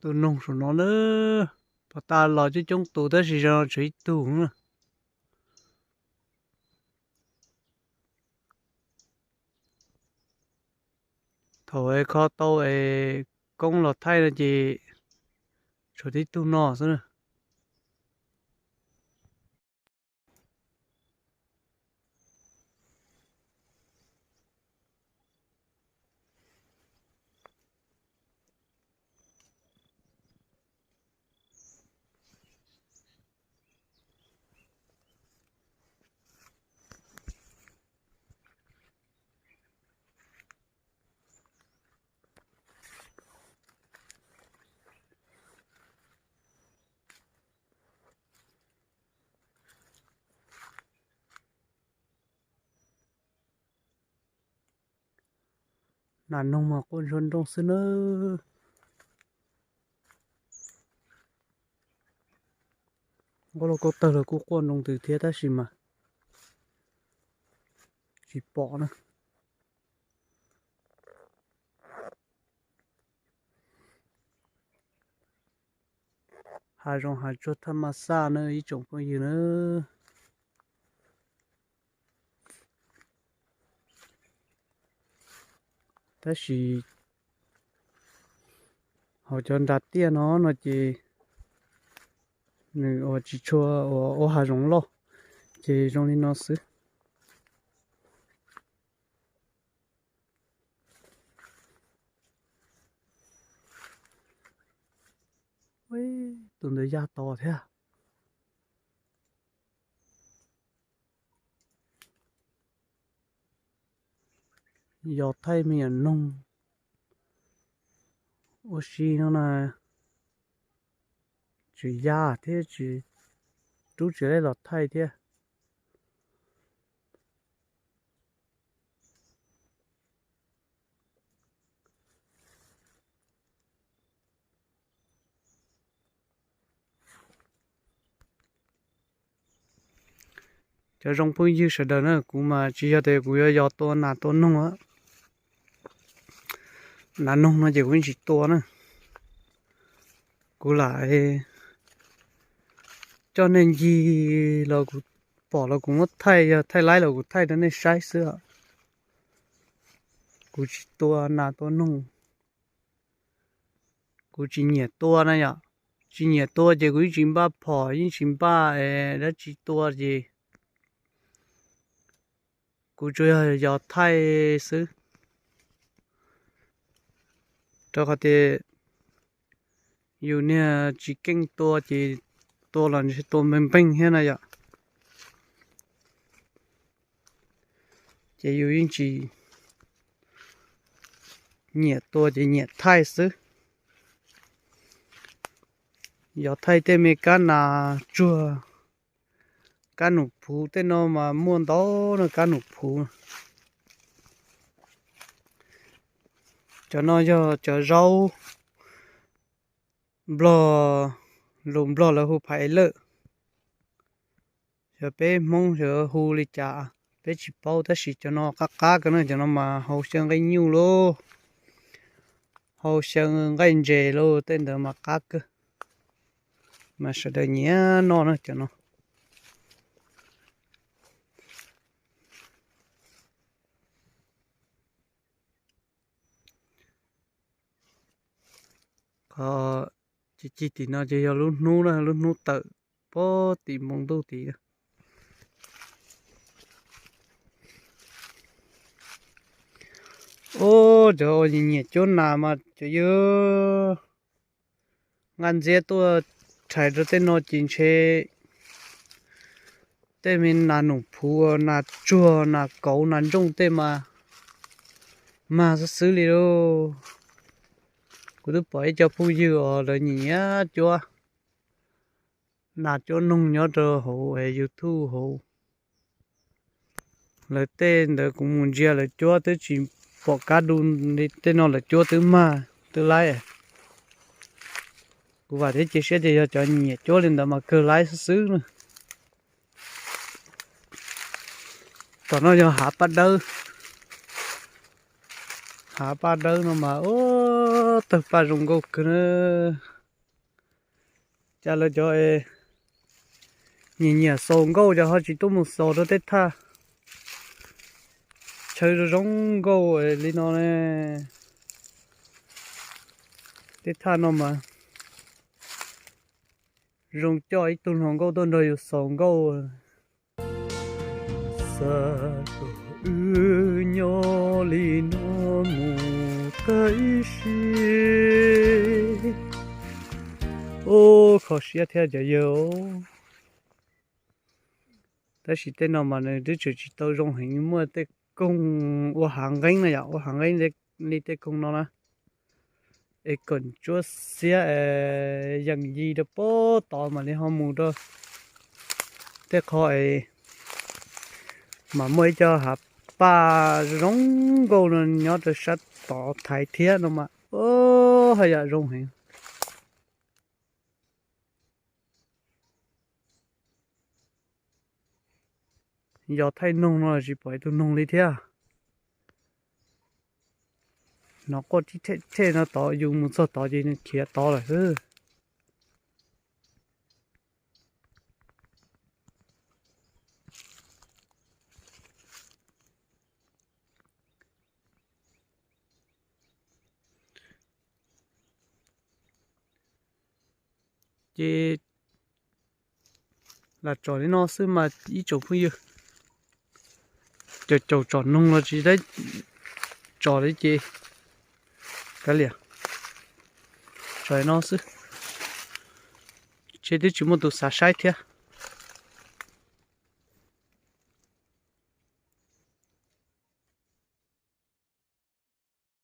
Tus noog saum no na, pom tas los coob coob tus tab sis zoo tshuav ib tug na. Thaum es kho tau es koob los thaij no ces tshuav tib tug no xwb na. Nas noog mas quaj ntsuag nrooj xwb nawb. Nqaj lauj kaub tawg los kuj quaj nroo ntws thiab tab sis mas tsis pom na. Hav zoov hav tsuag thaj ma xaj na ib tsoom phooj ywg na. Tab sis hauv cov nras tiaj no no ces nws ua tsis tshua ua hav zoov loj, ces zoo li no xwb. Tus ntawd ya tos thiab. Yog thaij me nyuam noog ua si no na, tsis ya thiab tsis rub tsis laij los thaij thiab. Cov zoo phooj ywg sawv daws na, kuv mas tsis yog tias kuv yuav yos tua nas tua noog. Nas noog no ces kuv yeej tsis tua na. Kuv lam coj nej ncig los kuv pom los kuv muab thaij, yog thaij laib los kuv thaij rau nej saib xwb. Kuv tsis tua nas tua noog. Kuv tsis nyiam tua na yom. Tsis nyiam tua ces kuv yeej tsis npaj phom yeej tsis npaj dab tsi tua ces kuv tsuas yog yos thaij xwb. Rau qhov tias yus niag tsis keej tua ces tua los ntshe tua npeeg npeeg thiab na yom. Ces yus yeej tsis nyiam tua ces nyiam thaij xwb. Yog thaij tej me kab nas tsuag, kab num phuv tej no mas muaj ntau no kab num phuv. Cov no yog cov zaub nplog, lus nplog lawv hu phais lawm. Xyov peb Hmoob xyov hu li cas, peb tsis paub tab sis cov no qab qab kawg na, cov no mas hau xyaw nqaij nyuj lauj, hau xyaw nqaij ntses lauj, tej ntawd mas qab kawg, mas sawv daws nyiam noj na cov no. Qhov ci ci tim no ces yog lub hnub na, lub hnub tawm puag tim npoo ntuj tid. Ub, cov uas nyiam cuab nas mas cov yawg nqa ntxiab tuaj rhais rau tej no ces ntshe tej me nas num phuv, nas tsuag, nas kauv, nas ntsooj tej mas mag xwb xwb li lauj. Kuv twb pom ib co phooj ywg os lawv nyiam cuab nas cuab noog nyob rau hauv YouTube hauv. Lawv tej ntawd kuv mus ntsia lawv cuab twb tsis pom kab du li tej no, lawv cuab twb mag twb laib. Kuv vam thiab cia siab tias yog cov nyiam cuab li ntawd mas kawg laib xwb xwb na. Tom no yog hav paj dawb. Hav paj dawb no mas ub, tawg paj zoo nkauj kawg na. Cas lawv cov nyiam nyiam xaus nkauj ces ho tsis tuaj mus xaus rau tej thaj chaw zoo zoo nkauj li no ne. Tej thaj no mas zoo coj ib tug hluas nkauj tuaj nrog yus xaus nkauj. Xav kom wb nyob li no mus tib si. Ub, kho siab thiab cov yawg. Tab sis tej no mas nws twb tseem tsis tau zoo heev, muaj tej koog ua hav nqeeb no yom, ua hav nqeeb li tej koog no na. Es kom tsuab xiab es yeem yig rau pem tod mam li ho mus rau tej qho es mas muaj ib co hav paj zoo nkauj no nyob rau sab tod thaiv thiab no mas, haj yam zoo heev. Yog thaij noog no tsis pom ib tug noog li thiab. Hnov quaj tib thej thej no tod, yus mus txog tod ces nws khiav tod lawm xwb. Ces lam tsom li no xwb mas ib tsoom phooj ywg, caum caum tsom noog los tsis tau tsom li ces kav liam, tsom li no xwb, ces twb tsis muaj tus xav saib thiab.